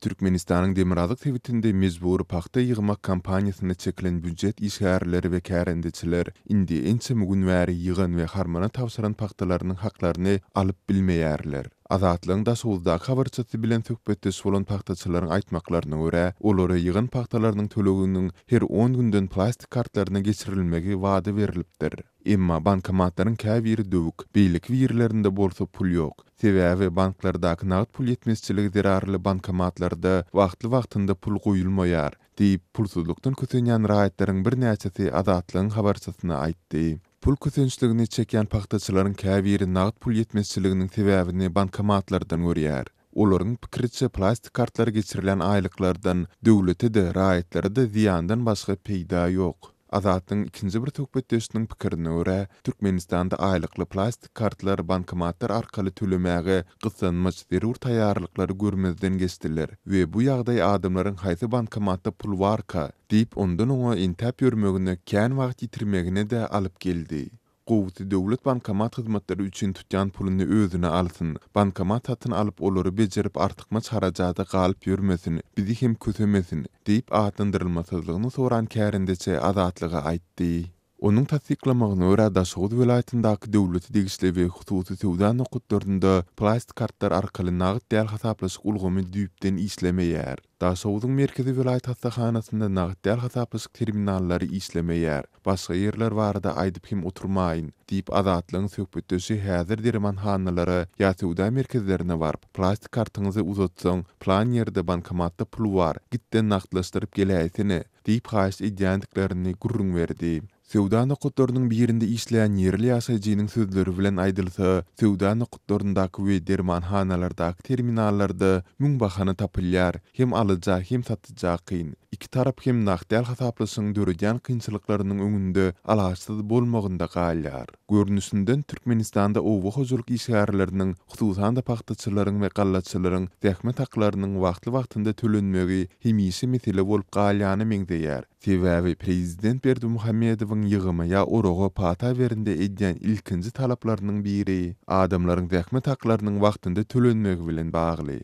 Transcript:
Türkmenistanyň demirgazyk sebitinde mejbury pagta ýygmak kampaniýasyna çekilen býujet işgärleri we kärendeçiler indi ençeme gün bäri ýygan we harmana tabşyran pagtalarynyň haklaryny alyp bilmeýärler. Azatlygyň Daşoguzdaky habarçysy bilen söhbetdeş bolan pagtaçylaryň aýtmaklaryna görä, olara ýygan pagtalarynyň töleginiň her on günden plastik kartlaryna geçirilmegi wada berlipdir. Emma bankomatlaryň käbiri döwük, beýleki birlerinde bolsa pul ýok. Sebäbi banklardaky nagt pul ýetmezçiligi zerarly bankomatlarda wagtly-wagtynda pul goýulmaýar, diýip, pulsuzlykdan kösenýän raýatlaryň birnäçesi Azatlygyň habarçysyna aýtdy. Pul kösençligini çekýän pagtaçylaryň käbiri nagt pul ýetmezçiliginiň sebäbini bankomatlardan görýär. Olaryň pikiriçe, plastik kartlara geçirilen aýlyklardan döwlete-de, raýatlara-da zyýandan başga peýda ýok. Azatlygyň ikinji bir söhbetdeşiniň pikirine görä, Türkmenistanda aýlykly plastik kartlar bankomatlar arkaly tölemäge gyssanmaç zerur taýýarlyklary görmezden geçdiler we bu ýagdaý adamlaryň haýsy bankomatda pul barka? diýip ondan-oňa entäp ýörmegine, kän wagt ýitirmegine-de alyp geldi. Gowusy döwlet bankomat hyzmatlary üçin tutýan puluny özüne alsyn. Bankomat satyn alyp olary bejerip artykmaç harajada galyp ýörmesin, bizi hem kösemesin, diýip atlandyrylmasyzlygyny soran kärendeçi Azatlyga aýtdy. Onuň tassyklamagyna görä, Daşoguz welaýatyndaky döwlete degişli we hususy söwda nokatlarynda plastik kartlar arkaly nagt däl hasaplaşyk ulgamy düýpden işlemeýär. Daşoguzyň merkezi welaýat hassahanasynda nagt däl hasaplaşyk terminallary işlemeýär. Başga ýerler barada aýdyp hem oturmaýyn, diýip, Azatlygyň söhbetdeşi häzir dermanhanalara ýa söwda merkezlerine baryp, plastik kartyňyzy uzatsaň, plan ýerde bankomatda pul bar, git-de nagtlaşdyryp geläýsene, diýip haýyş edýändiklerini gürrüň berdi. Söwda nokatlarynyň birinde işleýän ýerli ýaşaýjynyň sözleri bilen aýdylsa, söwda nokatlaryndaky we dermanhanalardaky terminallarda müň bahana tapylýar, hem alyja, hem satyja kyn. Iki tarap hem nagt däl hasaplaşygyň döredýän kynçylyklarynyň öňünde alaçsyz bolmagynda galýar. Görnüşinden, Türkmenistanda oba hojalyk işgärleriniň, hususan-da pagtaçylaryň we gallaçylaryň zähmet haklarynyň wagtly-wagtynda tölenmegi hemişe mesele bolup galýana meňzeýär. Sebäbi prezident Berdimuhamedowyň ýygyma ýa oraga pata berende edýän ilkinji talaplarynyň biri adamlaryň zähmet haklarynyň wagtynda tölenmegi bilen bagly.